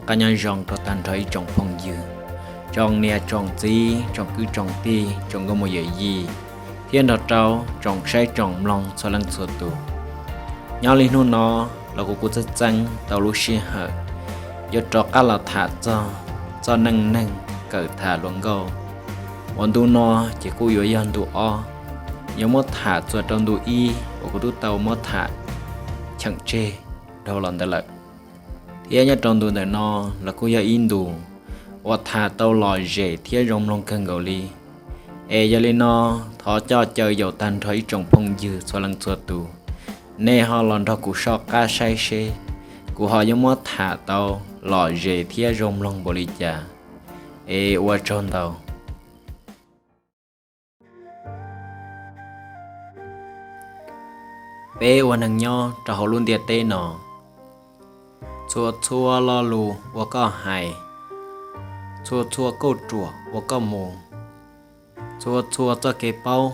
Qab nyob zoo rau tag nrho ib tsoom phooj ywg, tsoom niam tsoom txiv, tsoom kwv tsoom tij, tsoom nkauj muam yawm yij, thiab nrog rau tsoom saib tsoom mloog txhua leej txhua tus. Nyob li hnub no los kuv kuj txeeb txeeb tau lub sij hawm yuav rov qab los tham txog txoj neej neeg kawm tham hluas nkauj uas ntu no ces kuj yuav yog ntu ob, yuav muab tham txuas rau ntu ib uas kuv twb tau muab tham cheem tseg dhau los ntawd lawm. Thiab nyob rau ntu ntawm no los kuj yog ib ntu uas tham tau lom zem thiab zoo mloog kawg nkaus li. Es yog li no, thov coj caw yaum tag nrho ib tsoom phooj ywg txhua leej txhua tus, nej ho los nrog kuv soj qab saib seb kuv ho yuav muab tham tau lom zem thiab zoo mloog npaum li cas. Es ua tsaug ntau. Peb ua neeg nyob rau hauv lub ntiaj teb no, txhua txhua lo lus uas koj hais, txhua txhua kauj ruam uas koj mus, txhua txhua txoj kev paub,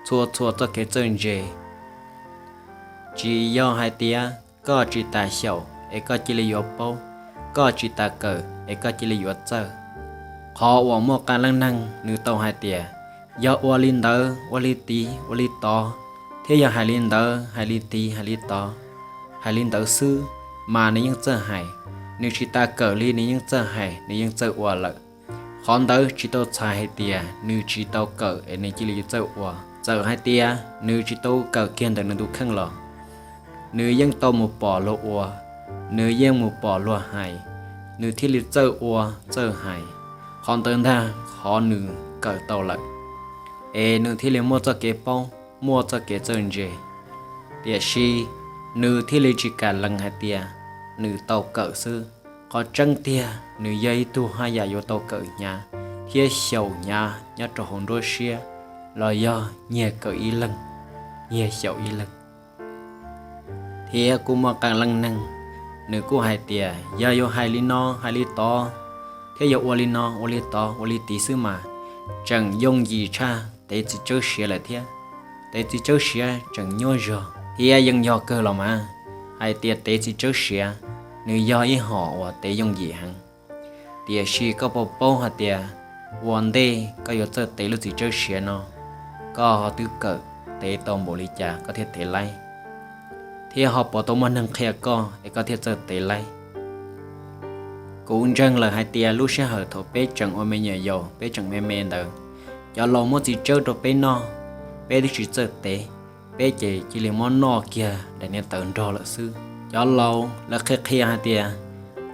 txhua txhua txoj kev txawj ntse, tsis yog hais tias koj tsis tas xyaum es koj cia li yuav paub, koj tsis tas kawm es koj cia li yuav txawj. Qhov uas muaj qee leej neeg nws tau hais tias yog ua li ntawd ua li tid ua li tod, thiab yog hais li ntawd hais li tid hais li tod, hais li ntawd xwb mas nws yeej txawj hais. Nws tsis tas kawm li nws yeej txawj hais, nws yeej txawj ua lawm. Qhov ntawd tsis tau txhais hais tias nws tsis tau kawm es nws cia li txawj ua. Txawm hais tias nws tsis tau kawm kiag ntawm nws tus kheej los, nws yeej tau mus pom luag ua, nws yeej mus pom luag hais, nws thiaj li txawj ua txawj hais. Qhov ntawd ntag qhov nws kawm tau lawm, es nws thiaj li muaj txoj kev paub, muaj txoj kev txawj ntse. Tiam sis nws thiaj li tsis kam lees hais tias nws tau kawm xwb. Qhov tseeb tiag nws yog ib tug haj yam yuav tau kawm hnyav thiab xyaum hnyav nyob rau hauv nruab siab, los yog nyiag kawm ib leeg, nyiag xyaum ib leeg. Thiab kuj muaj qee leej neeg, nws kuj hais tias yog yuav hais li no hais li tod, thiab yog ua li no ua li tod ua li tid xwb mas tseem yooj yim tshaj tev txiv tsawb siav lawm thiab. Tev txiv tsawb siav tseem nyuaj zog thiab yeej yog kawg los mas, hais tias tev txiv tsawb siav nws yog ib hom uas tev yooj yim heev. Tiam sis koj puas paub hais tias ua ntej koj yuav txawj tev lub txiv tsawb siav no, koj ho twb kawm tev tau npaum li cas koj thiaj tev laib, thiab ho puas tau muaj neeg qhia koj es koj thiaj txawj tev laib? Kuv ntseeg lawm hais tias lub sij hawm thaum peb tseem ua me nyuam yaus peb tseem me me ntawd, cov laus muab txiv tsawb rau peb noj, peb twb tsis txawj tev, peb ces cia li muab noj kiag daim niag tawv nrog lawm xwb. Cov laus lawv qhia qhia hais tias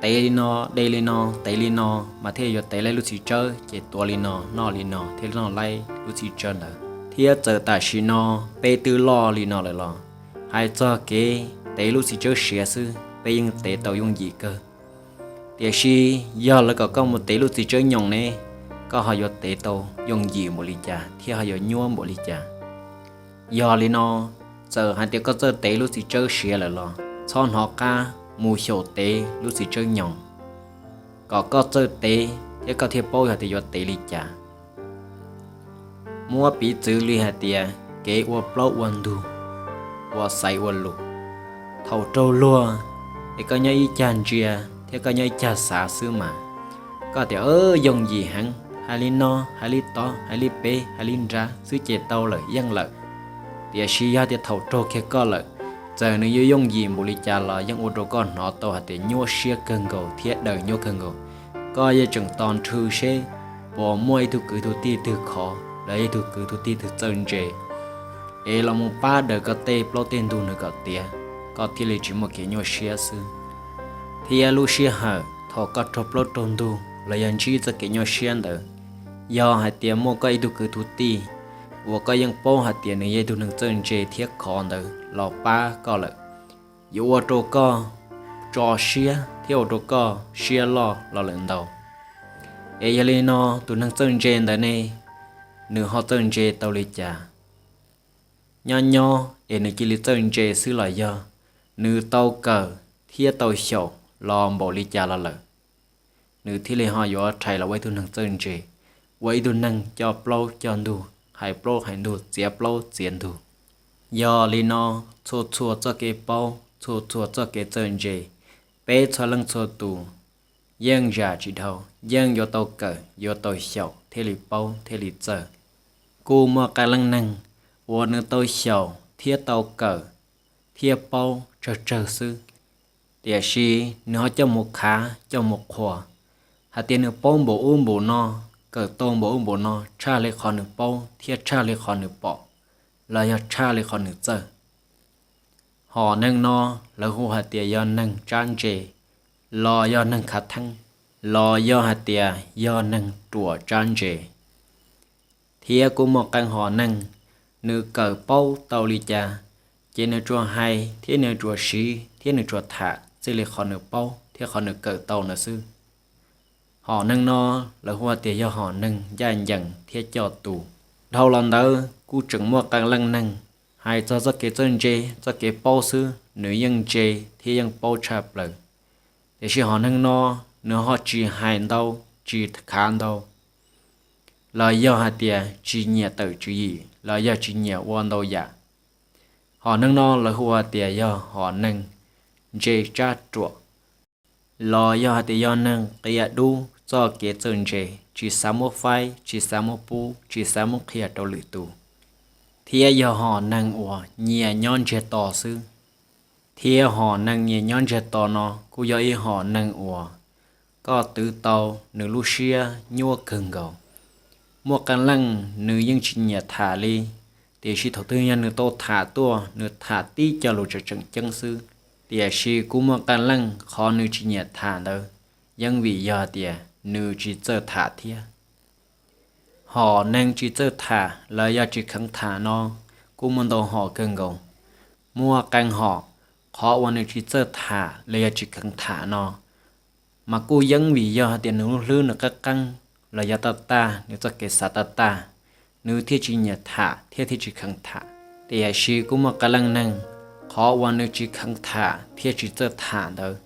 tev li no de li no tev li no mas thiaj yuav tev laib lub txiv tsawb, ces tua li no noj li no thiaj noj laib lub txiv tsawb ntawd. Thiab txawm tam sim no peb twb loj li no lawm los, hais txog kev tev lub txiv tsawb siav xwb peb yeej tev tau yooj yim kawg. Tiam sis yog lawv kom koj mus tev lub txiv tsawb nyoos ne, koj ho yuav tev tau yooj yim npaum li cas thiab ho yuav nyuaj npaum li cas? Yog li no, txawm hais tias koj txawj tev lub txiv tsawb siav lawm los txhob hnov qab mus xyaum tev lub txiv tsawb nyoos, kom koj txawj tev thiab koj thiaj paub hais tias yuav tev li cas. Muab piv txwv li hais tias kev ua plaub ua ntug, ua xaiv ua lus, thaum raug luag es koj nyob ib cag ntsia thiab koj nyob ib cag xav xwb mas, koj tias yooj yim heev, hais li no hais li tod hais li pem hais li nrad xwb ces tau lawm yeej lawm. Tiam sis yog tias thaum raug kiag koj lawm, txawm nws yuav yooj yim npaum li cas los yeej ua rau koj hnov tau hais tias nyuaj siab kawg nkaus thiab daws nyuaj kawg nkaus. Koj yeej tseem tos nrhw seb puas muaj ib tug kwv tug tij twg khov los ib tug kwv tug tij twg txawj ntse es los mus pab daws koj tej plaub tej ntug nws kom tiav, koj thiaj li tsis muaj kev nyuaj siab xwb. Thiab lub sij hawm thaum koj raug plaub raug ntug los yog ntsib txoj kev nyuaj siab ntawd, yog hais tias muaj koj ib tug kwv tug tij uas koj yeej paub hais tias nws yog ib tug neeg txawj ntse thiab khov ntawd los pab koj lawm, yuav ua rau koj tso siab thiab ua rau koj siab loj los lawm ntau. Es yog li no, tus neeg txawj ntse ntawd ne, nws ho txawj ntse tau li cas? Nyob nyob es nws cia li txawj ntse xwb los yog nws tau kawm thiab tau xyaum los npaum li cas los lawm, nws thiaj li ho yuav rhais los ua ib tug neeg txawj ntse, ua ib tug neeg coj plaub coj ntug, hais plaub hais ntug, txiav plaub txiav ntug? Yog li no, txhua txhua txoj kev paub, txhua txhua txoj kev txawj ntse, peb txhua leej txhua tus yeej zam tsis dhau, yeej yuav tau kawm yuav tau xyaum thiaj li paub thiaj li txawj. Kuj muaj qee leej neeg uas nws tau xyaum thiab tau kawm thiab paub tsawg tsawg xwb, tiam sis nws ho coj mus khav coj mus qhuas hais tias nws paub npaum ub npaum no, kawm tau npaum ub npaum no tshaj li qhov nws paub thiab tshaj li qhov nws pom, los yog tshaj li qhov nws txawj. Hom neeg no lawv hu hais tias yog neeg tsab ntse, los yog neeg khav theeb, los yog hais tias yog neeg ruam tsab ntse. Thiab kuj muaj qee hom neeg, nws kawm paub tau li cas, ces nws tsuas hais thiab nws tsuas siv thiab nws tsuas tham txij li qhov nws paub thiab qhov nws kawm tau ntawd xwb. Hom neeg no lawv hu tias yog hom neeg ncaj ncees thiab coj tus. Dhau los ntawd kuj tseem muaj qee leej neeg hais txog txoj kev txawj ntse, txoj kev paub xwb, nws yeej ntse thiab yeej paub tshaj plaws. Tiam sis hom neeg no nws ho tsis hais ntau, tsis khav ntau, los yog hais tias tsis nyiam tawm tswv yim, los yog tsis nyiam ua ntau yam. Hom neeg no lawv hu hais tias yog hom neeg ntse tsab ruam, los yog hais tias yog neeg qia dub txoj kev txawj ntse, tsis xav muab faib, tsis xav muab pub, tsis xav muab qhia rau lwm tus, thiab yog hom neeg uas nyiam nyob ntsiag to xwb. Thiab hom neeg nyiam nyob ntsiag to no kuj yog ib hom neeg uas koj twv tau nws lub siab nyuaj kawg nkaus. Muaj qee leej nws yeej tsis nyiam tham li, tiam sis thaum twg yog nws tau tham tuaj, nws tham tib co lus tseem tseem ceeb xwb. Tiam sis kuj muaj qee leej qhov nws tsis nyiam tham ntawd yeej vim yog tias nws tsis txawj tham thiab. Hom neeg tsis txawj tham los yog tsis kheev tham no kuj muaj ntau hom kawg nkaus. Muaj qee hom, qhov uas nws tsis txawj tham los yog tsis kheev tham no, mas kuj yeej vim yog hais tias nws lub hlwb nws qab qeeb, los yog tag tag nws txoj kev xav tag tag, nws thiaj tsis nyiam tham thiab thiaj tsis kheev tham. Tiam sis kuj muaj qee leej neeg, qhov uas nws tsis kheev tham thiab tsis txawj tham ntawd,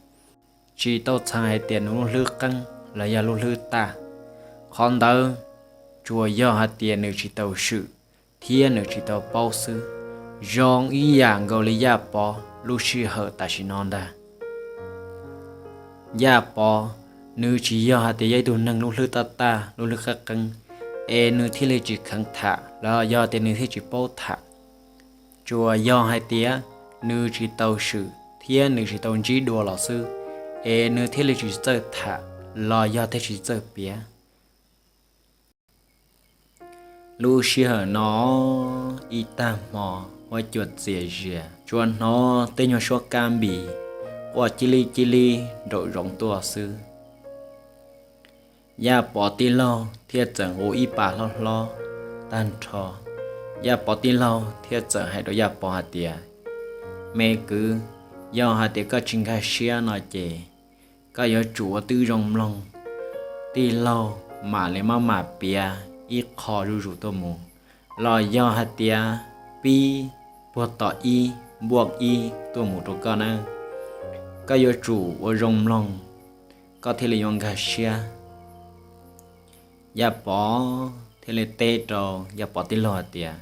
tsis tau txhais hais tias nws lub hlwb qeeb los yog lub hlwb tag. Qhov ntawd tsuas yog hais tias nws tsis tau swm thiab nws tsis tau paub xwb, zoo ib yam nkaus li Yaj Pov lub sij hawm tam sim no ntag. Yaj Pov, nws tsis yog hais tias yog ib tug neeg lub hlwb tab tag lub hlwb qab qeeb, es nws thiaj li tsis kheev tham los yog tias nws thiaj tsis paub tham. Tsuas yog hais tias nws tsis tau swm thiab nws tsis tau ntsib dua los xwb, es nws thiaj li tsis txawj tham los yog thiaj tsis txawj piav. Lub sij hawm no ib tag hmo huab cua txias zias, tsuas hnov tej nyuag suab kab npis quaj cia li cia li nraum zoov tuaj xwb. Yaj Pov tij laug thiaj txawm hu ib pas hlob hlob tag nrho. Yaj Pov tij laug thiaj txawm hais rau Yaj Pov hais tias, me kwv, yog hais tias koj tsis nkag siab no ces koj yuav tsum ua tib zoo mloog, tij laug mam li maj mam piav ib qho zuj zus tuaj mus, los yog hais tias pib puag tom ib npuaj ib tuaj mus rau koj nawb. Koj yuav tsum ua zoo mloog, koj thiaj li yuav nkag siab. Yaj Pov thiaj li teb rau Yaj Pov tij laug hais tias,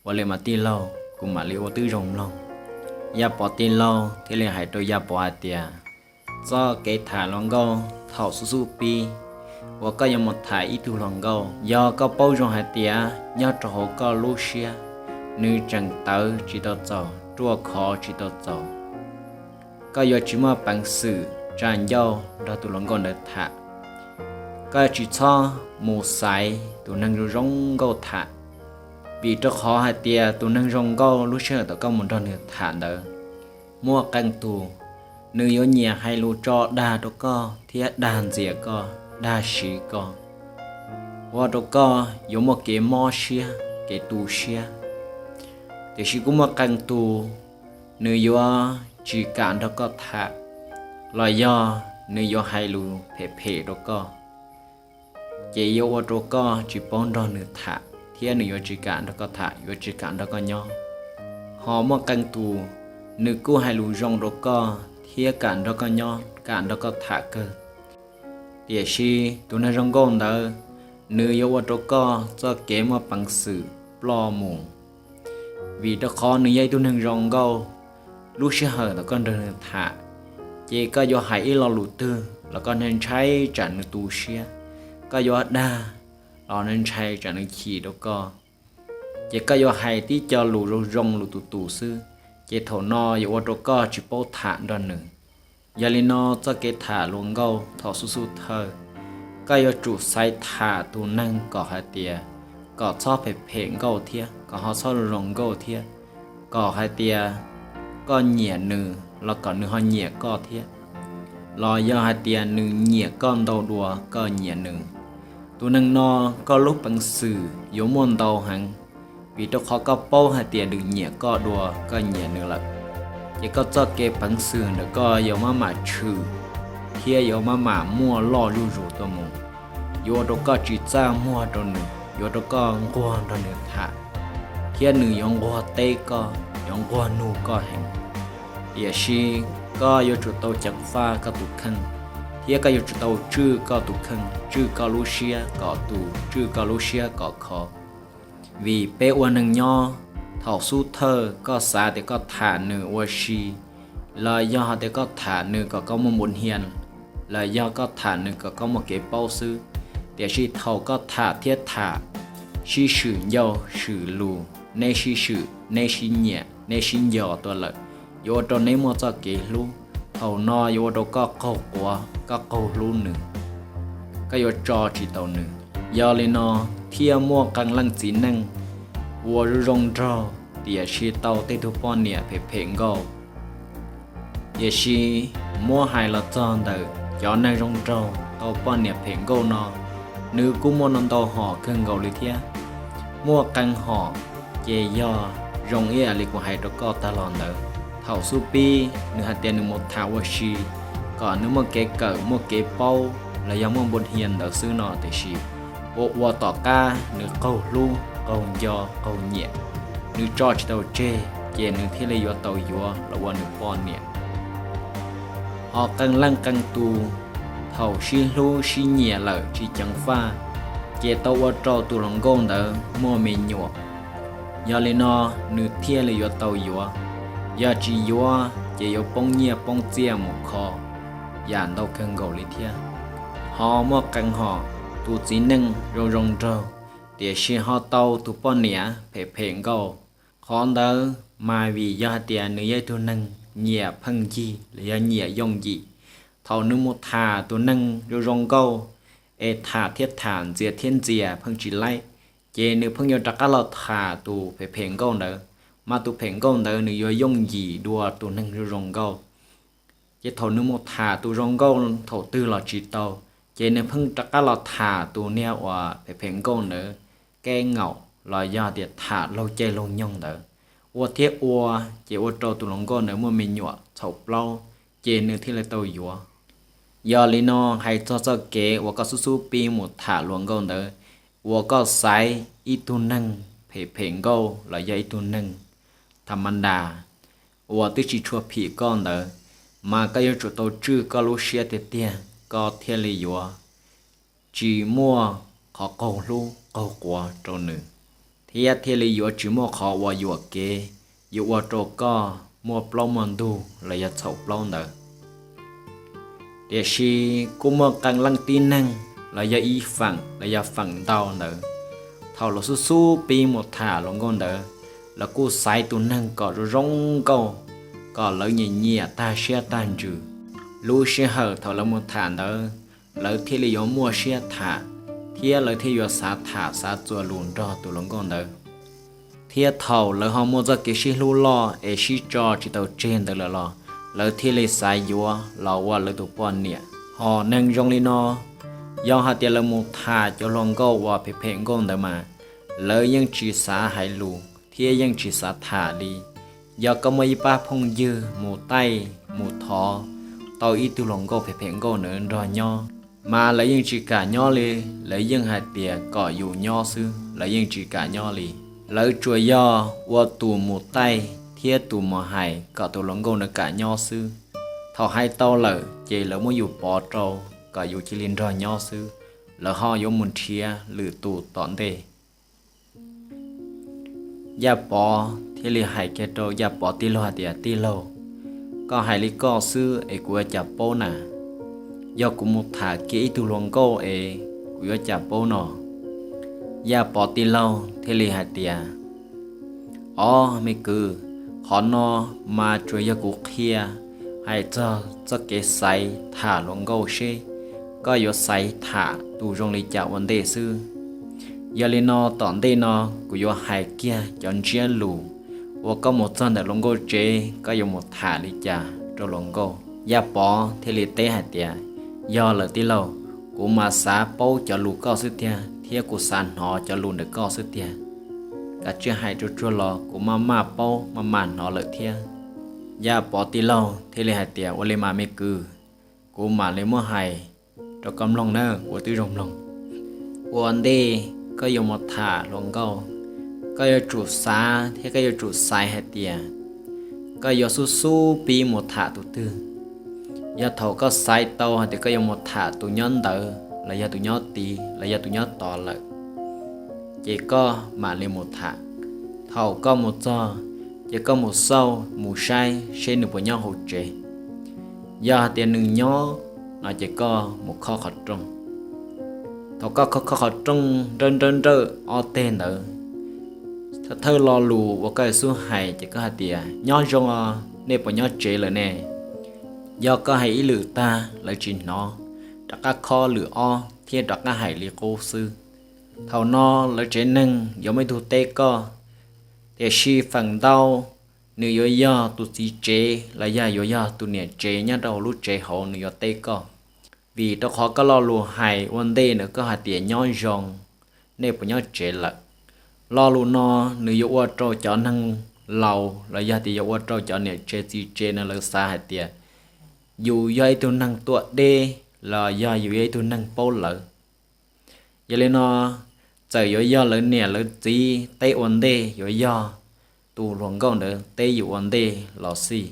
ua li mas tij laug, kuv mam li ua tib zoo mloog. Yaj Pov tij laug thiaj li hais rau Yaj Pov hais tias, txoj kev tham hluas nkauj thaum xub xub pib uas koj yuav mus tham ib tug hluas nkauj, yog koj paub zoo hais tias nyob rau hauv koj lub siab, nws tseem tawv tsis tau txaus, ruaj khov tsis tau txaus, koj yuav tsis muaj peev xwm tsa ncauj nrog tus hluas nkauj ntawd tham. Koj tsis txhob mus xaiv tus neeg zoo zoo nkauj tham, vim rau qhov hais tias tus neeg zoo nkauj lub sij hawm thaum koj mus nrog nws tham ntawd, muaj qee tus nws yuav nyiam hais lus tso dag rau koj thiab dag ntxias koj, dag siv koj, ua rau koj yuav muaj kev mob siab kev tu siab. Tiam sis kuj muaj qee tus nws yuav tsis kam nrog koj tham, los yog nws yuav hais lus phem phem rau koj, ces yuav ua rau koj tsis paub nrog nws tham thiab nws yuav tsis kam nrog koj tham, yuav tsis kam nrog koj nyob. Ho muaj qee tus nws kuj hais lus zoo rau koj thiab kam nrog koj nyob, kam nrog koj tham kawg, tiam sis tus neeg zoo nkauj ntawd nws yuav ua rau koj txoj kev muaj peev xwm ploj mus, vim rau qhov nws yog ib tug neeg zoo nkauj. Lub sij hawm thaum koj nrog nws tham, Ces koj yuav hais ib lo lus twg los koj ntshai tsam nws tu siab, koj yuav dag los ntshai tsam nws chim rau koj. Ces koj yuav hais tib co lus zoo zoo lus tus tus xwb, ces thaum no yuav ua rau koj tsis paub tham nrog nws. Yog li no txoj kev tham hluas nkauj thaum xub xub thawj, koj yuav tsum xaiv tham tus neeg kom hais tias kom txhob phem phem nkauj thiab kom ho txhob zoo zoo nkauj thiab, kom hais tias koj nyiam nws los kom nws ho nyiam koj thiab, los yog hais tias nws nyiam koj ntau dua koj nyiam nws. Tus neeg no koj lub peev xwm yuav muaj ntau heev, vim rau qhov koj paub hais tias nws nyiam koj dua koj nyiam nws lawm, ces koj txoj kev peev xwm ntawm koj yuav maj mam tshwm thiab yuav maj mam muaj loj zuj zus tuaj mus. Yuav ua rau koj tsis txaj muag rau nws, yuav ua rau koj nquag nrog nws tham, thiab nws yuav nquag teb koj, yuav nquag nug koj heev. Tiam sis koj yuav tsum tau ceev faj koj tus kheej, thiab koj yuav tsum tau tswj koj tus kheej, tswj koj lub siab kom tu, tswj koj lub siab kom khov. Vim peb ua neeg nyob, thaum xub thawj koj xav tias koj tham nws ua si, los yog hais tias koj tham nws kom koj muaj npun hias, los yog koj tham nws kom koj muaj kev paub xwb. Tiam sis thaum koj tham thiab tham, sib swm ncauj swm lus, neb sib swm, neb sib nyiam, neb sib nco tuaj lawm, yuav ua rau neb muaj txoj kev hlub. Thaum no yuav ua rau koj qaug quav, koj qaug hlub nws, koj yuav tso tsis tau nws. Yog li no thiaj muaj qee leej txiv neej uas zoo zoo nraug tiam sis tau tej tug poj niam phem phem nkauj. Tiam sis muab hais los txog ntawm cov neeg zoo nraug tau poj niam phem nkauj no, nws kuj muaj ntau hom kawg nkaus li thiab. Muaj qee hom ces yog zoo ib yam li kuv hais rau koj tag los ntawd. Thaum xub pib nws hais tias nws mus tham ua si kom nws muaj kev kawm, muaj kev paub los yog muaj npun hias ntawd xwb no, tiam sis ua ua tom qab nws qaug hlub, qaug nco, qaug nyiam, nws tso tsis tau tseg, ces nws thiaj li yuav tau yuav los ua nws poj niam. Ho qee leej qee tus, thaum sib hlub sib nyiam lawm tsis ceev faj, ces tau ua rau tus hluas nkauj ntawd muaj me nyuam. Yog li no nws thiaj li yuav tau yuav, yog tsis yuav ces yuav poob nyiaj poob txiaj mus kho yam ntau kawg nkaus li thiab. Ho muaj qee hom, tus txiv neej zoo zoo nraug, tiam sis ho tau tus poj niam phem phem nkauj. Qhov ntawd mas vim yog hais tias nws yog ib tug neeg nyiam pheej yig los yog nyiam yooj yim. Thaum nws mus tham tus neeg zoo zoo nkauj, es tham thiab tham ntxias thiab ntxias pheej tsis laib, ces nws pheej yuav rov qab los tham tus phem phem nkauj ntawd, mas tus phem nkauj ntawd nws yuav yooj yim dua tus neeg zoo zoo nkauj. Ces thaum nws mus tham tus zoo nkauj thaum twg los tsis tau, ces nws pheej rov qab los tham tus niag uas phem phem nkauj ntawd keeb nkaum los yog tias tham laug caij laug nyoog ntawd. Ua thiab ua, ces ua rau tus hluas nkauj ntawd muaj me nyuam txhaum plaub, ces nws thiaj li tau yuav. Yog li no, hais txog txoj kev uas koj xub xub pib mus tham hluas nkauj ntawd, uas koj xaiv ib tug neeg phem phem nkauj los yog ib tug neeg tha ma das uas twb tsis tshua phim koj ntawd, mas koj yuav tsum tau tswj koj lub siab tiag tiag koj thiaj li yuav tsis muaj qhov qaug hlub qaug quav rau nws, thiab thiaj li yuav tsis muaj qhov uas yuam kev yuav ua rau koj muaj plaub muaj ntug los yog txhaum plaub ntawd. Tiam sis kuj muaj qee leej tib neeg los yog ib feem los yog feem ntau ntawd, thaum lawv xub xub pib mus tham hluas nkauj ntawd, lawv kuj xaiv tus neeg kom zoo zoo nkauj, kom lawv nyiam nyiam tag siab tag ntsws. Lub sij hawm thaum lawv mus tham ntawd, lawv thiaj li yuav muaj siab tham, thiab lawv thiaj yuav xav tham xav txuas lus nrog tus hluas nkauj ntawd. Thiab thaum lawv ho muaj txoj kev sib hlub loj es sib tso tsis tau tseg ntawd lawm los, lawv thiaj li xav yuav los ua lawv tus poj niam. Ho neeg zoo li no, yog hais tias lawv mus tham cov hluas nkauj uas phem phem nkauj ntawd mas, lawv yeej tsis xav hais lus thiab yeej tsis xav tham li. Yog koj muaj ib pab phooj ywg mus taij mus thov tau ib tug hluas nkauj phem phem nkauj ntawd nrog nyob, mas lawv yeej tsis kam nyob li. Lawv yeej hais tias kom yus nyob xwb, lawv yeej tsis kam nyob li. Lawv tsuas yog ua tus mus taij thiab tus mus hais kom tus hluas nkauj ntawd kam nyob xwb. Thaum hais tau lawm ces lawv muab yus pov rau kom yus cia li nrog nyob xwb, lawv ho yuav mus nrhiav lwm tus tom ntej. Yaj Pov thiaj li hais kiag rau Yaj Pov tij laug hais tias, Tij laug, Koj hais li koj xwb es kuv yuav cas paub na? Yog kuv mus tham kiag ib tug hluas nkauj es kuv yuav cas paub no? Yaj Pov tij laug thiaj li hais tias, Ob me kwv, qhov no mas tsuas yog kuv qhia hais txog txoj kev xaiv tham hluas nkauj seb koj yuav xaiv tham tus zoo li cas ua ntej xwb. Yog li no tom ntej no kuv yuav hais kiag cov ntsiab lus uas koj mus txog ntawm hluas nkauj tsev koj yuav mus tham li cas rau hluas nkauj. Yaj Pov thiaj li teb hais tias, Yog lawm tij laug, kuv mas xav paub cov lus koj xwb tiag thiab kuv xav hnov cov lus ntawm koj xwb tiag. Kav tsij hais tsuag tsuag los kuv maj maj paub maj maj hnov lawm thiab. Yaj Pov tij laug thiaj li hais tias, Ua li mas me kwv, kuv mam li muab hais rau koj mloog na, kuv twb zoo mloog. Ua ntej koj yuav mus tham hluas nkauj, koj yuav tsum xav thiab koj yuav tsum xaiv hais tias koj yuav xub xub pib mus tham tus twg. Yog thaum koj xaiv tau hais tias koj yuav mus tham tus nyob ntawd los yog tus nyob tid los yog tus nyob tod lawm, ces koj mam li mus tham. Thaum koj mus txog, ces koj mus xauj mus saib seb nws puas nyob hauv tsev. Yog hais tias nws nyob no ces koj mus khob qhov rooj. Thaum koj khob khob qhov rooj nrawj nrawj nrawj ob teg ntawd, thawj thawj lo lus uas koj yuav xub hais ces koj hais tias, Nyob zoo os, nej puas nyob tsev lawm ne? Yog koj hais ib lwm tag lawv tsis hnov, rov qab khob lwm ob thiab rov qab hais li qub xwb. Thaum no lawv tsev neeg yuav muaj ib tug teb koj, tiam sis feem ntau nws yuav yog tus txiv tsev los yog yuav yog tus niam tsev nyob rau hauv lub tsev hauv nws yuav teb koj. Vim rau qhov koj lo lus hais ua ntej ntawd koj hais tias, Nyob zoo, nej puas nyob tsev lawm? Lo lus no nws yuav ua rau cov neeg laus los yog tias yuav ua rau cov niam tsev txiv tsev no lawv xav hais tias yus yog ib tug neeg tuaj deb los yog yus yog ib tug neeg paub lawv. Yog li no, txawm yuav yog lawv niam lawv txiv teb ua ntej, yuav yog tus hluas nkauj ntawd teb yus ua ntej los xij,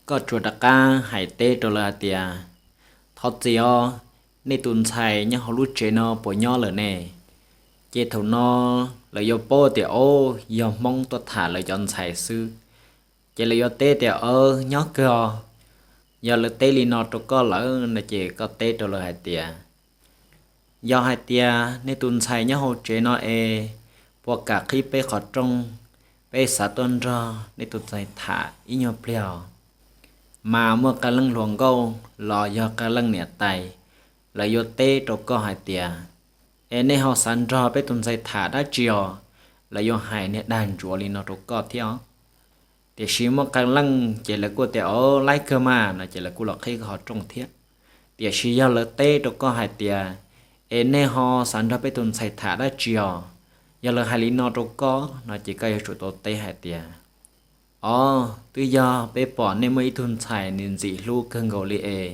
koj tsuas rov qab hais teb rau lawv hais tias, Thov txim os, nej tus ntxhais nyob hauv lub tsev no puas nyob lawm ne? Ces thaum no lawv yuav paub tias, o, yog Hmoob tuaj tham lawv cov ntxhais xwb. Ces lawv yuav teb tias, Awv, nyob kawg os. Yog lawv teb li no rau koj lawm no ces koj teb rau lawv hais tias, Yog hais tias nej tus ntxhais nyob hauv tsev no es puas kam qhib peb qhov rooj, peb xav tuaj nrog nej tus ntxhais tham ib nyuag pliag. Mas muaj qee leej hluas nkauj los yog qee leej niam tais, lawv yuav teb rau koj hais tias, Es nej ho xav nrog peb tus ntxhais tham dab tsi os? Lawv yuav hais niag dag ntsuav li no rau koj thiab os. Tiam sis muaj qee leej ces lawv kuj tias, Awv, laib kawg mas no ces lawv kuj los qhib koj qhov rooj thiab. Tiam sis yog lawv teb rau koj hais tias, Es nej ho xav nrog peb tus ntxhais tham dab tsi os? Yog lawv hais li no rau koj no ces koj yuav tsum tau teb hais tias, Os, twb yog peb pom nej muaj ib tug ntxhais nws ntxim hlub kawg nkaus li es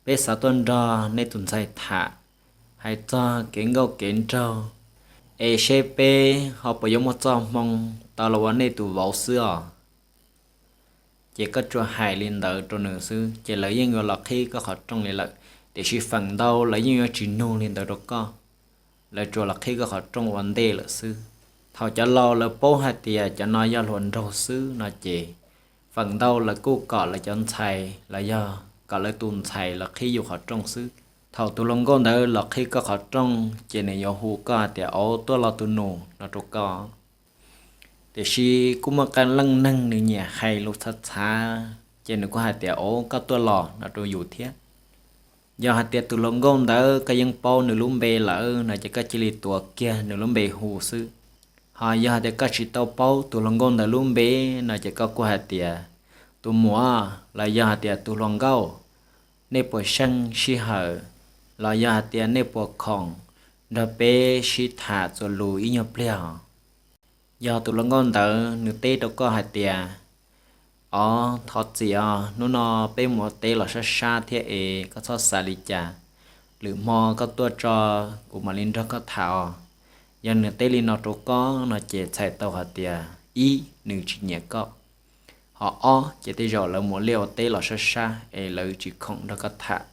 peb xav tuaj nrog nej tus ntxhais tham hais txog kev nkauj kev nraug, es seb peb ho puas yuav muaj txoj hmoo tau los ua nej tus vauv xwb os. Ces koj tsuas hais li ntawd rau nws xwb ces lawv yeej yuav los qhib koj qhov rooj li lawm. Tiam sis feem ntau lawv yeej yuav tsis nug li ntawd rau koj, lawv tsuas los qhib koj qhov rooj ua ntej lawm xwb. Thaum cov laus lawv paub hais tias cov no yog hluas nraug xwb no ces feem ntau lawv kuj kom lawv cov ntxhais los yog kom lawv tus ntxhais los qhib yus qhov rooj xwb. Thaum tus hluas nkauj ntawd los qhib koj qhov rooj ces nws yuav hu koj hais tias, Auv, tuaj los tus nus no rau koj. Tiam sis kuj muaj qee leej neeg nws nyiam hais lus txhav txhav ces nws kuj hais tias, Auv, koj tuaj los no rau yus thiab. Yog hais tias tus hluas nkauj ntawd koj yeej paub nws lub npe lawm no ces koj cia li tuav kiag nws lub npe hu xwb. Ho yog hais tias koj tsis tau paub tus hluas nkauj ntawd lub npe no ces koj kuj hais tias, Tus muam, los yog hais tias, Tus hluas nkauj, nej puas seej sij hawm, los yog hais tias nej puas khoom nrog peb sib tham txuas lus ib nyuag pliag? Yog tus hluas nkauj ntawd nws teb rau koj hais tias, Auv, thov txim os, hnub no peb mus ua teb los sab sab thiab es koj txhob xav li cas. Lwm hmo koj tuaj tso, kuv mam li nrog koj tham os. Yog nws teb li no rau koj no ces txhais tau hais tias, ib, nws tsis nyiam koj, ho ob ces tej zaum lawv mus liaj ua teb los sab sab es lawv tsis khoom nrog koj tham.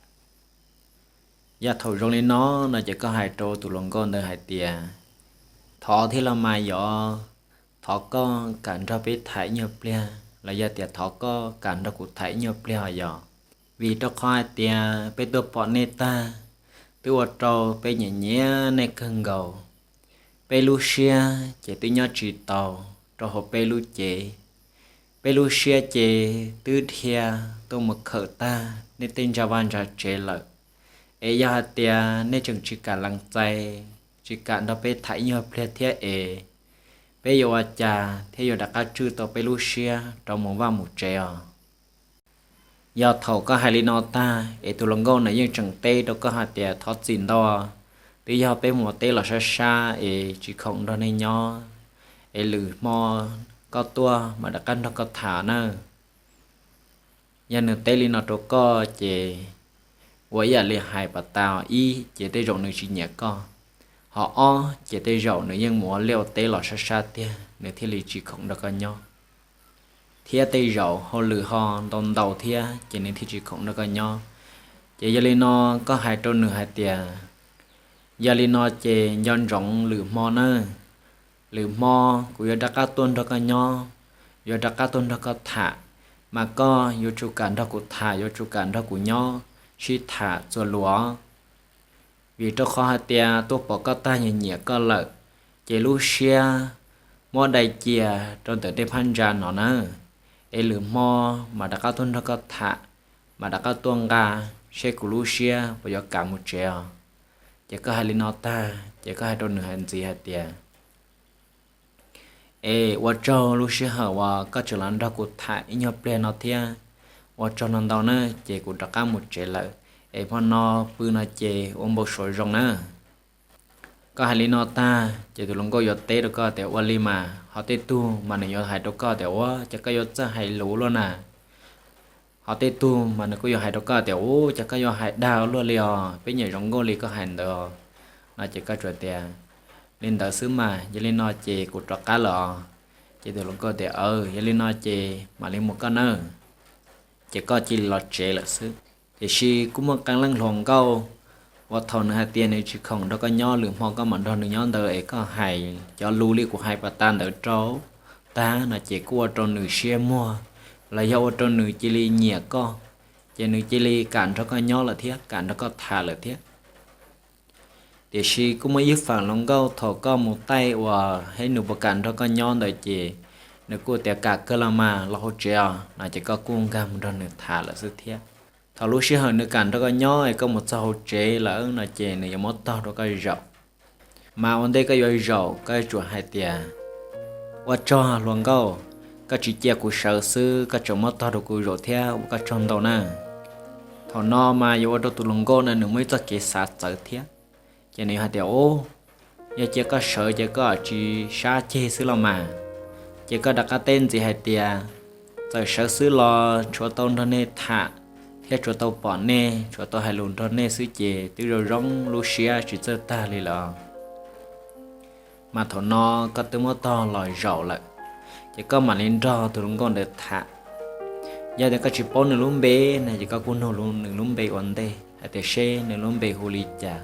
Yog thaum zoo li no no ces koj hais rau tus hluas nkauj ntawd hais tias, Thov thiab los mas yog, thov koj kam nrog peb tham ib nyuag pliag los yog tias thov koj kam nrog kuv tham ib nyuag pliag os yog. Vim rau qhov hais tias peb tuaj pom nej tag, twb ua rau peb nyiam nyiam nej kawg nkaus. Peb lub siab ces twb nyob tsis tau rau hauv peb lub cev. Peb lub siab ces twb dhia tuaj mus khawm tag nej tej ntsa vaj ntsa tsev lawm. Es yog hais tias nej tseem tsis kam lees txais, tsis kam nrog peb tham ib nyuag pliag thiab es, peb yuav ua cas thiaj yuav rov qab tswj tau peb lub siab rov mus vaj mus tsev os? Yog thaum koj hais li no tag es tus hluas nkauj nws yeej tseem teb rau koj hais tias thov txim ntau, twb yog peb mus ua teb los sab sab es tsis khoom nrog nej nyob, es lwm hmo koj tuaj mam rov qab nrog koj tham nawb. Yog nws teb li no rau koj ces ua ib yam li hais pas tas, ib ces tej zaum nws tsis nyiam koj, ho ob ces tej zaum nws yeej mus ua liaj ua teb los sab sab tiag nws thiaj li tsis khoom nrog koj nyob, thiab tej zaum hauj lwm ho ntau ntau thiab ces nws thiaj tsis khoom nrog koj nyob. Ces yog li no koj hais rau nws hais tias, yog li no ces nco ntsoov lwm hmo nawb. Lwm hmo kuv yuav rov qab tuaj nrog koj nyob, yuav rov qab tuaj nrog koj tham, mas koj yuav tsum kam nrog kuv tham, yuav tsum kam nrog kuv nyob sib tham txuas lus. Vim rau qhov hais tias tuaj pom koj tag nyiam nyiam koj lawm, ces lub siab muab dai cia rau ntawm tej phab ntsa no na. Es lwm hmo mas rov qab tuaj nrog koj tham, mas rov qab tuaj nqa seb kuv lub siab puas yuav kam mus tsev os. Ces koj hais li no tag ces koj hais rau nws hais ntxiv hais tias, es ua tsaug lub sij hawm uas koj tseem los nrog kuv tham ib nyuag pliag no thiab, ua tsaug no ntau na, ces kuv rov qab mus tsev lawm, es hmo no pw no ces ua npau suav zoo na. Koj hais li no tag ces tus hluas nkauj yuav teb rau koj tias, ua li mas ho tej tug mas nws yuav hais rau koj tias, ua cas koj yuav txawj hais lus luaj na. Ho tej tug mas nws kuj yuav hais rau koj tias, ua cas koj yuav hais dag ua luaj li os, peb nyiam zoo nkauj li koj hais ntawd no. Ces koj tsuas tias, li ntawd xwb mas, yog li no ces kuv rov qab lawm os. Ces tus hluas nkauj tias, aw, yog li no ces mam li mus koj nawb. Ces koj cia li los tsev lawm xwb. Tiam sis kuj muaj qee leej hluas nkauj uas thaum nws hais tias nws tsis khoom nrog koj nyob, lwm hmo koj mam nrog nws nyob ntawd es koj hais cov lus li kuv hais pas tas ntawd rau tag no ces kuj ua rau nws siab muag, los yog ua rau nws cia li nyiam koj, ces nws cia li kam nrog koj nyob lawm thiab kam nrog koj tham lawm thiab. Tiam sis kuj muaj ib feem hluas nkauj thaum koj mus taij uas hais nws puas kam nrog koj nyob ntawd ces nws kuj tias, kam kawg los mas, los hauv tsev os no ces koj kuj nkag mus nrog nws tham lawm xwb thiab. Thaum lub sij hawm nws kam nrog koj nyob es koj mus txog hauv tsev lawm no ces nws yuav muab tog rau koj zaum. Mas ua ntej koj yuav zaum koj yuav tsum hais tias, ua tsaug hluas nkauj, koj tsis cia kuv sawv xwb koj tseem muab tog rau kuv zaum thiab, ua koj tsaug ntau na. Thaum no mas yuav ua rau tus hluas nkauj no nws muaj ib txoj kev xav txawv thiab. Ces nws yuav hais tias, u, yog cia koj sawv ces koj tsis sab ceg xwb los mas. Ces koj rov qab teb ntxiv hais tias, txawm sawv xwb los tshuav tau nrog nej tham thiab tshuav tau pom nej, tshuav tau hais lus nrog nej xwb ces twb zoo zoo lub siab tsis txawj tag li lawm. Mas thaum no koj twb muab tog los zaum lawm, ces koj mam li nrog tus hluas nkauj ntawd tham. Yog tias koj tsis paub nws lub npe no ces koj kuj nug nws lub npe ua ntej hais tias seb nws lub npe hu li cas.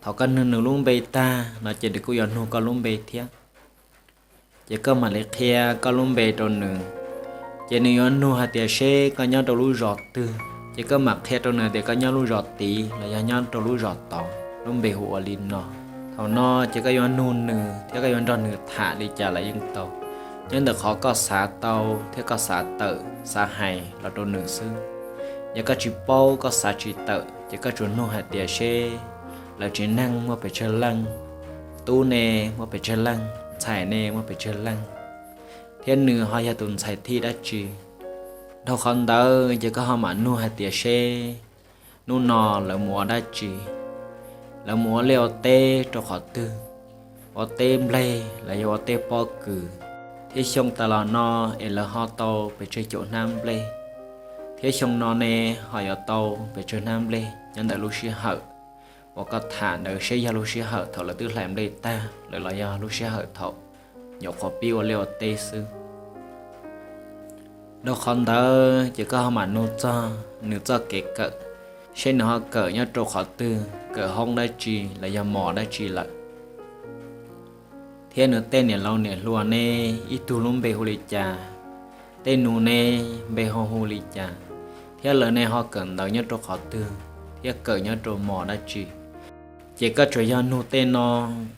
Thaum koj nug nws lub npe tag no ces nws kuj yuav nug koj lub npe thiab. Ces koj mam li qhia koj lub npe rau nws. Ces nws yuav nug hais tias seb koj nyob rau lub zos twg, ces koj mam qhia rau nws tias koj nyob lub zos tid los yog nyob rau lub zos tod, lub npe hu ua li no. Thaum no ces koj yuav nug nws thiab koj yuav nrog nws tham li cas los yeej tau, nyob ntawm qhov koj xav tau thiab koj xav tawm xav hais los rau nws xwb. Yog koj tsis paub koj xav tsis tawm ces koj tsuas nug hais tias seb lawv tsev neeg muaj pes tsawg leej, tub ne muaj pes tsawg leej, ntxhais ne muaj pes tsawg leej, thiab nws ho yog tus ntxhais thib dab tsi. Dhau qhov ntawd ces koj ho mam nug hais tias seb hnub no lawv mus ua dab tsi, lawv mus ua liaj ua teb rau qhov twg, ua teb nplej los yog ua teb pob kws, thiab xyoo tas los no es lawv ho tau pes tsawg caum hnab nplej, thiab xyoo no ne ho yuav tau pes tsawg hnab nplej nyob ntawm lub sij hawm uas koj tham ntawd seb yog lub sij hawm thaum lawv twb hlais nplej tag lawm los yog lub sij hawm thaum nyuam qhuav pib ua liaj ua teb xwb. Dhau qhov ntawd ces koj ho mam nug txog nws txoj kev kawm, seb nws ho kawm nyob rau qhov twg, kawm hoob dab tsi los yog mos dab tsi lawm, thiab nws tej niam laus niam hluas ne, ib tug lub npe hu li cas, tej nus ne, npe ho hu li cas, thiab lawv ne ho kawm ntawv nyob rau qhov twg thiab kawm nyob rau mos dab tsi. Ces koj tsuas yog nug tej no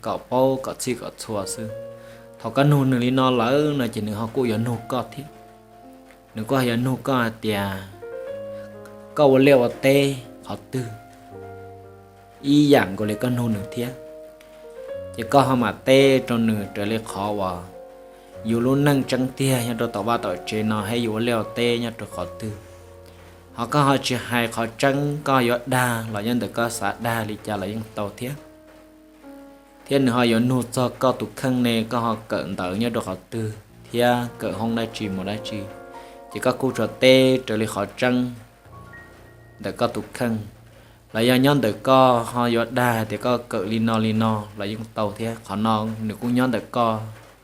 kom paub kom txhij kom txhua xwb. Thaum koj nug nws li no lawm no ces nws ho kuj yuav nug koj thiab. Nws kuj ho yuav nug koj hais tias koj ua liaj ua teb qhov twg, ib yam nkaus li koj nug nws thiab. Ces koj ho mam teb rau nws raws li qhov uas yus lub neej tseeb tiag nyob rau tom vaj tom tsev no thiab yus ua liaj ua teb nyob rau qhov twg. Ho koj ho tsis hais qhov tseeb, koj yuav dag los nyob ntawm koj xav dag li cas los yeej tau thiab. Thiab nws ho yuav nug txog koj tus kheej ne, koj ho kawm ntawv nyob rau qhov twg thiab kawm hoob dab tsi mos dab tsi. Ces koj kuj tsuas teb raws li qhov tseeb ntawm koj tus kheej. Los yog nyob ntawm koj ho yuav dag tias koj kawm li no li no los yeej tau thiab, qhov no nws kuj nyob ntawm koj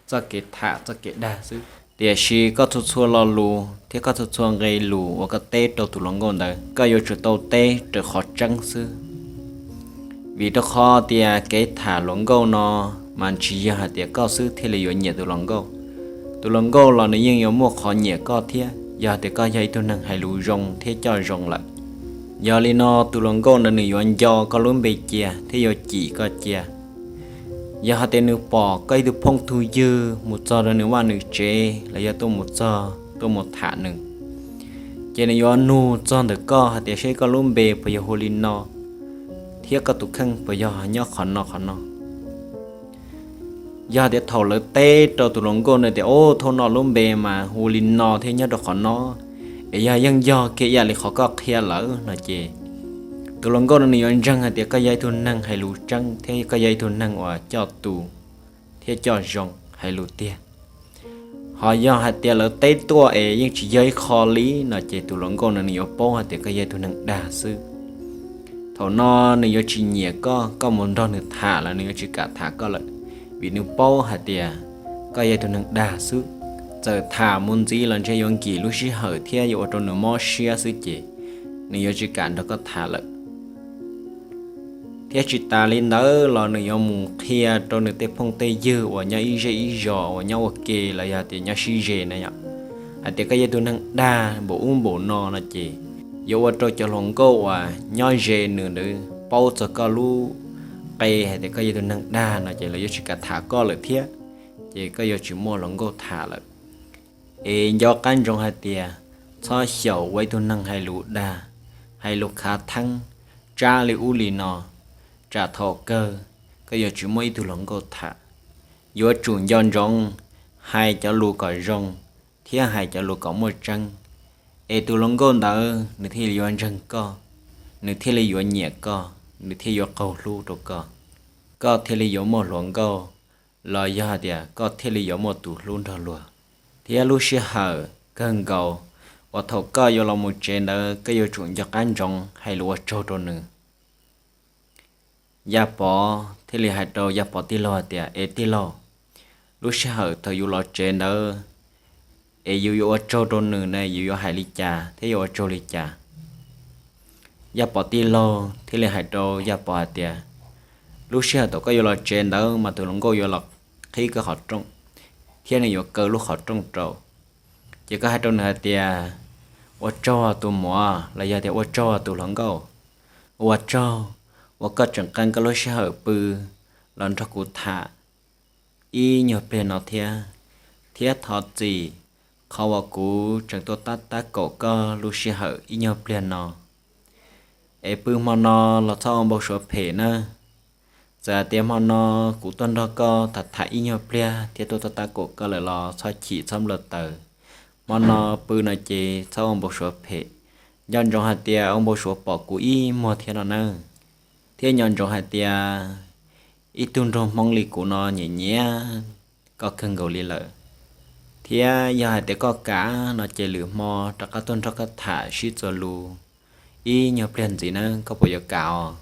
txoj kev tham txoj kev dag xwb. Tiam sis koj txhua txhua lo lus thiab koj txhua txhua nqe lus uas koj teb rau tus hluas nkauj ntawd, koj yuav tsum tau teb raws qhov tseeb xwb. Vim rau qhov tias kev tham hluas nkauj no mas tsis yog hais tias koj xwb thiaj li yuav nyiam tus hluas nkauj. Tus hluas nkauj los nws yeej yuav muaj qhov nyiam koj thiab, yog tias koj yog ib tug neeg hais lus zoo thiab coj zoo lawm. Yog li no tus hluas nkauj ntawd nws yuav nco koj lub npe cia thiab yuav cim koj cia. Yog hais tias nws pom koj ib tug phooj tug ywg mus txog rau nws vaj nws tsev los yog tuaj mus txog tuaj mus tham nws, ces nws yuav nug txog ntawm koj hais tias seb koj lub npe puas yog hu li no, thiab koj tus kheej puas yog nyob qhov no qhov no. Yog hais tias thaum lawv teb rau tus hluas nkauj no tias, Ub, thaum no lub npe mas hu li no thiab nyob rau qhov no, es yog yeej yog kiag ib yam li qhov koj qhia lawm no ces tus hluas nkauj no nws yuav ntseeg hais tias koj yog ib tug neeg hais lus tseeb thiab koj yog ib tug neeg uas coj tus thiab coj zoo hais lus tiag. Ho yog hais tias lawv teb tuaj es yeej tsis yog ib qho li no ces tus hluas nkauj no nws yuav paub hais tias koj yog ib tug neeg dag xwb. Thaum no nws yuav tsis nyiam koj, koj mus nrog nws tham los nws yuav tsis kam tham koj lawm, vim nws paub hais tias koj yog ib tug neeg dag xwb. Txawm tham mus ntxiv los ntshe yuav nkim lub sij hawm thiab yuav ua rau nws mob siab xwb ces nws yuav tsis kam nrog koj tham lawm. Thiab tsis tas li ntawd los nws yuav mus qhia rau nws tej phooj tej ywg uas nyob ib zej ib zos uas nyob ua ke los yog tias nyob sib ze na yom, hais tias koj yog tus neeg dag npaum ub npaum no no ces yuav ua rau cov hluas nkauj uas nyob ze nws ntawd paub txog koj lub qe hais tias koj yog tus neeg dag no ces lawv yuav tsis kam tham koj lawm thiab, ces koj yuav tsis muaj hluas nkauj tham lawm. Es nco qab ntsoov hais tias txhob xyaum ua ib tug neeg hais lus dag, hais lus khav theeb, tsab li ub li no, tsam thaum kawg koj yuav tsis muaj ib tug hluas nkauj tham. Yuav tsum nco ntsoov hais cov lus kom zoo thiab hais cov lus kom muaj tseeb, es tus hluas nkauj ntawd nws thiaj li yuav ntseeg koj, nws thiaj li yuav nyiam koj, nws thiaj yuav qaug hlub rau koj, koj thiaj li yuav muaj hluas nkauj, los yog hais tias koj thiaj li yuav muaj tus hlub nrog luag. Thiab lub sij hawm kawg nkaus uas thaum koj yuav los mus tsev ntawd koj yuav tsum nco qab ntsoov hais lus ua tsaug rau nws. Yaj Pov thiaj li hais rau Yaj Pov tij laug hais tias, Es tij laug, lub sij hawm thaum yus los tsev ntawd es yus yuav ua tsaug rau nws ne yus yuav hais li cas thiab yuav ua tsaug li cas? Yaj Pov tij laug thiaj li hais rau Yaj Pov hais tias, Lub sij hawm thaum koj yuav los tsev ntawd mas tus hluas nkauj yuav los qhib koj qhov rooj, thiab nws yuav kaw lub qhov rooj rau. Ces koj hais rau nws hais tias, Ua tsaug tus muam, los yog tias, Ua tsaug tus hluas nkauj, ua tsaug uas koj tseem qee koj lub sij hawm pw los nrog kuv tham ib nyuag pliag no thiab, thiab thov txim qhov uas kuv tseem tuaj tab tab kaum koj lub sij hawm ib nyuag pliag no. Es pw hmo no los txhob ua npau suav phem nawb. Txawm hais tias hmo no kuv tuaj nrog koj tham tham ib nyuag pliag thiab tuaj tab tab kaum koj lawm los txhob chim txhob nplawg taws. Hmo no pw no ces txhob ua npau suav phem. Nco ntsoov hais tias ua npau suav pom kuv ib muag thiab no nawb. Thiab nco ntsoov hais tias ib tug nraug Hmoob li kuv no nyiam nyiam koj kawg nkaus li lawm. Thiab yog hais tias koj kam no ces lwm hmo rov qab tuaj nrog koj tham sib txuas lus ib nyuag pliag ntxiv nawb, koj puas yuav kam os?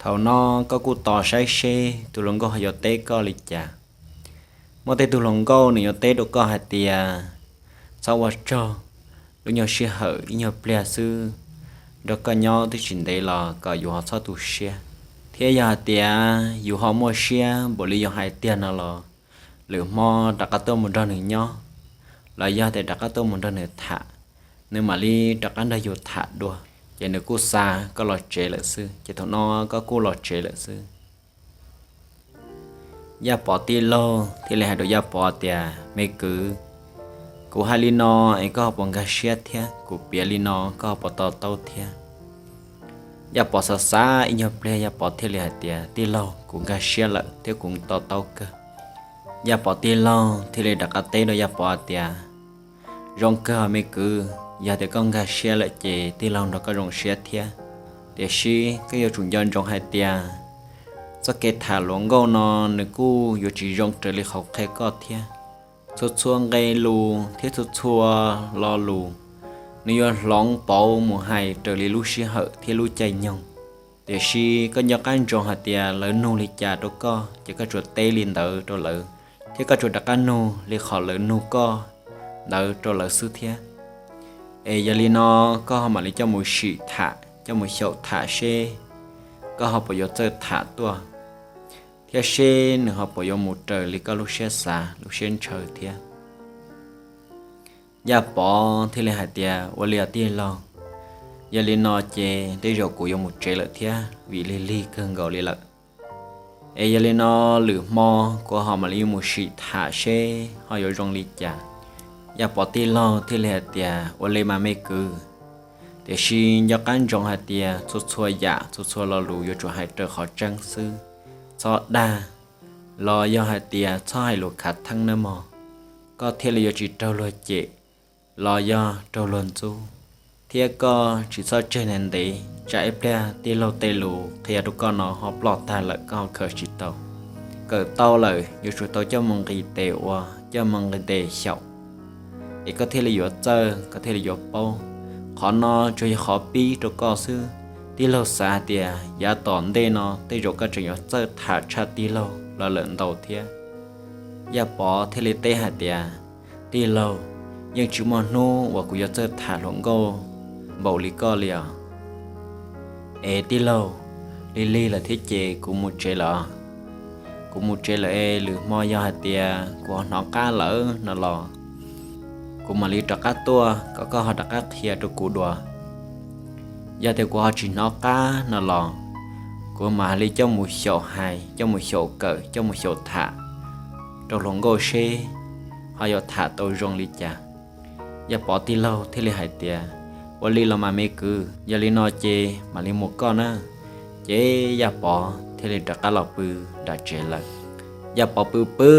Thaum no koj kuj tos saib seb tus hluas nkauj ho yuav teb koj li cas. Muaj tej tug hluas nkauj nws yuav teb rau koj hais tias, Txhob ua tsaug, lub nyuag sij hawm ib nyuag pliag xwb, nrog koj nyob twb tsis ntev los kom yus ho txhob tu siab. Thiab yog hais tias yus ho muaj siab npaum li yus hais tiag no los lwm hmo rov qab tuaj mus nrog nws nyob, los yog tias rov qab tuaj mus nrog nws tham, nws mam li rov qab nrog yus tham dua. Ces nws kuj xa koj los tsev lawm xwb, ces thaum no koj kuj los tsev lawm xwb. Yaj Pov tij laug thiaj li hais rau Yaj Pov tias, Me kwv, kuv hais li no es koj ho puas nkag siab thiab? Kuv piav li no koj ho puas to taub thiab? Yaj Pov xav xav ib nyuag pliag, Yaj Pov thiaj li hais tias, Tij laug, kuv nkag siab lawm thiab kuv to taub kawg. Yaj Pov tij laug thiaj li rov qab teb rau Yaj Pov tias, Zoo kawg me kwv, yog tias koj nkag siab lawm ces tij laug nrog koj zoo siab thiab. Tiam sis koj yuav tsum nco ntsoov hais tias txoj kev tham hluas nkauj no nws kuj yuav tsis zoo raws li qhov qhia koj thiab. Txhua txhua nqe lus thiab txhua txhua lo lus, nws yuav hloov pauv mus hais raws li lub sij hawm thiab lub caij nyoog. Tiam sis koj nco qab ntsoov hais tias lawv nug li cas rau koj ces koj tsuas teb li ntawd rau lawv, thiab koj tsuas rov qab nug li qhov lawv nug koj ntawd rau lawv xwb thiab. Es yog li no koj ho mam li coj mus sim tham, coj mus xyaum tham seb koj ho puas yuav txawj tham tuaj, thiab seb nws ho puas yuav mus raws li koj lub siab xav lub siab ntshaw thiab. Yaj Pov thiaj li hais tias, Ua li os tij laug, yog li no ces tej zaum kuv yuav mus tsev lawm thiab vim lig lig kawg nkaus li lawm. Es yog li no lwm hmo kuv ho mam li mus sim tham seb ho yuav zoo li cas. Yaj Pov tij laug thiaj li hais tias, Ua li mas me kwv, tiam sis nco qab ntsoov hais tias txhua txhua yam txhua txhua lo lus yuav tsum hais raws qhov tseeb xwb. Txhob dag, los yog hais tias txhob hais lus khav theeb nawb mog, koj thiaj li yuav tsis raug luag cem los yog raug luag ntxub, thiab koj tsis txhob tseg ntev ntev tsam ib pliag tij laug tej lus qhia rau koj no ho ploj tag lawm koj ho khaws tsis tau. Kawm tau lawm yuav tsum tau coj mus nqis tes ua, coj mus nqis tes xyaum, es koj thiaj li yuav txawj, koj thiaj li yuav paub. Qhov no tsuas yog qhov pib rau koj xwb. Tij laug xav hais tias yav tom ntej no tej zaum koj tseem yuav txawj tham tshaj tij laug los lawm ntau thiab. Yaj Pov thiaj li teb hais tias, Tij laug, yeej tsis muaj hnub uas kuv yuav txawj tham hluas nkauj npaum li koj li os. Es tij laug, lig lig lawm thiab ces kuv mus tsev lawm. Kuv mus tsev lawm es lwm hmo yog hais tias kuv ho hnov qab lawm no los kuv mam li rov qab tuaj kom koj ho rov qab qhia rau kuv dua. Yog tias kuv ho tsis hnov qab no los kuv mam li coj mus xyaum hais, coj mus xyaum kawm, coj mus xyaum tham rau hluas nkauj seb ho yuav tham tau zoo li cas. Yaj Pov tij laug thiaj li hais tias, Ua li los mas me kwv, yog li no ces mam li mus koj na. Ces Yaj Pov thiaj li rov qab los pw nram tsev lawm. Yaj Pov pw pw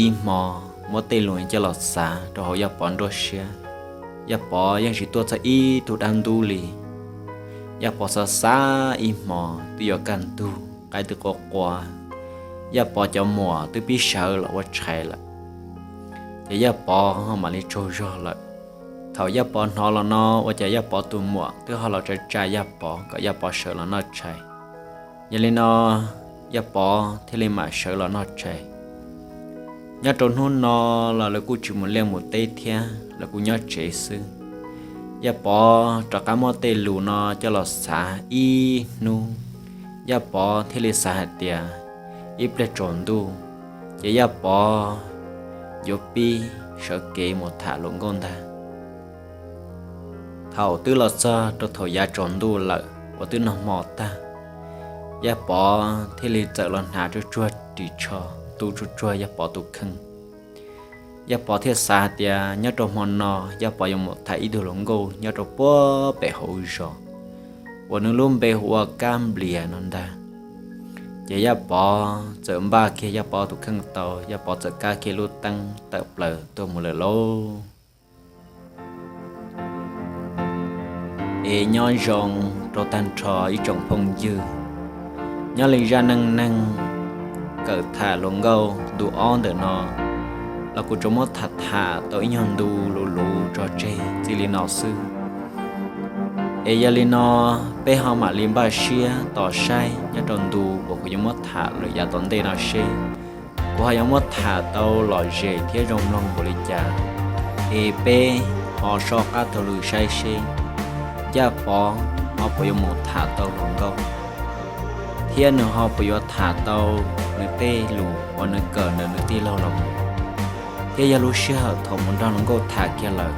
ib hmo, muab tej lus coj los xav rau hauv Yaj Pov nruab siab. Yaj Pov yeej tsis tuaj txog ib tug dab ntub li. Yaj Pov xav xav ib hmo twb yuav kaj ntug, qaib twb qua qua, Yaj Pov cov muam twb pib sawv los ua tshais lawm. Ces Yaj Pov ho mam li tsaug zog lawm. Thaum Yaj Pov hnov los no ua cas Yaj Pov tus muam twb ho los tsa tsa Yaj Pov kom Yaj Pov sawv los noj tshais. Yog li no Yaj Pov thiaj li mam sawv los noj tshais. Nyob rau hnub no los lawv kuj tsis mus liaj mus teb thiab, lawv kuj nyob tsev xwb. Yaj Pov rov qab muab tej lus no coj los xav ib hnub. Yaj Pov thiaj li xav hais tias ib pliag tsaus ntuj ces Yaj Pov yuav pib sawv kev mus tham hluas nkauj ntag. Thaum twb los txog rau thaum yav tsaus ntuj lawm uas twb noj hmo tag, Yaj Pov thiaj li txawm los hnav tsuag tsuag ris tsho tu tsuag tsuag Yaj Pov tus kheej. Yaj Pov thiaj xav hais tias nyob rau hmo no Yaj Pov yuav mus tham ib tug hluas nkauj nyob rau puag pem hauv zos uas nws lub npe hu ua Kab Nplias no ntag. Ces Yaj Pov txawm npaj kiag Yaj Pov tus kheej tau, Yaj Pov txawm kab kiag lub teeb tawm plaws tuaj mus lawm lauj. Es nyob zoo rau tag nrho ib tsoom phooj ywg, nyob li zaj neej neeg kawm tham hluas nkauj ntu ob ntawm no los kuv tsuas muab tham tham tau ib nyuag ntu luv luv tso tseg txij li no xwb. Es yog li no peb ho mam li npaj siab tos saib nyob rau ntu uas kuv yuav muab tham lawm yav tom ntej no seb kuv ho yuav muab tham tau lom zem thiab zoo mloog npaum li cas. Es peb ho soj qab taug lw saib seb Yaj Pov ho puas yuav mus tham tau hluas nkauj, thiab nws ho puas yuav tham tau nws tej lus uas nws kawm ntawm nws tij laug los mus. Thiab yog lub sij hawm thaum mus nrog hluas nkauj tham kiag lawm,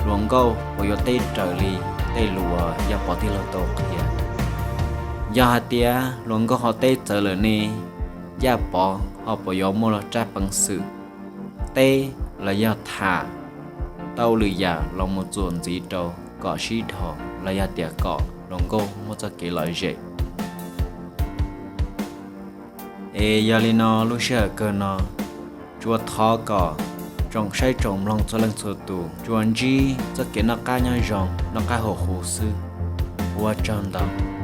hluas nkauj puas yuav teb raws li tej lus uas Yaj Pov tij laug tau qhia? Yog hais tias hluas nkauj ho teb txawv lawm ne, Yaj Pov ho puas yuav muaj lub tsab peev xwm teb los yog tham tau lwm yam los mus txuas ntxiv rau kom sib dhos los yog tias kom hluas nkauj muaj txoj kev lom zem? Es yog li no lub sij hawm kawg no, tsuas thov kom tsoom saib tsoom mloog txhua leej txhua tus tsuas ntsib txoj kev noj qab nyob zoo, noj qab haus huv xwb. Ua tsaug ntau.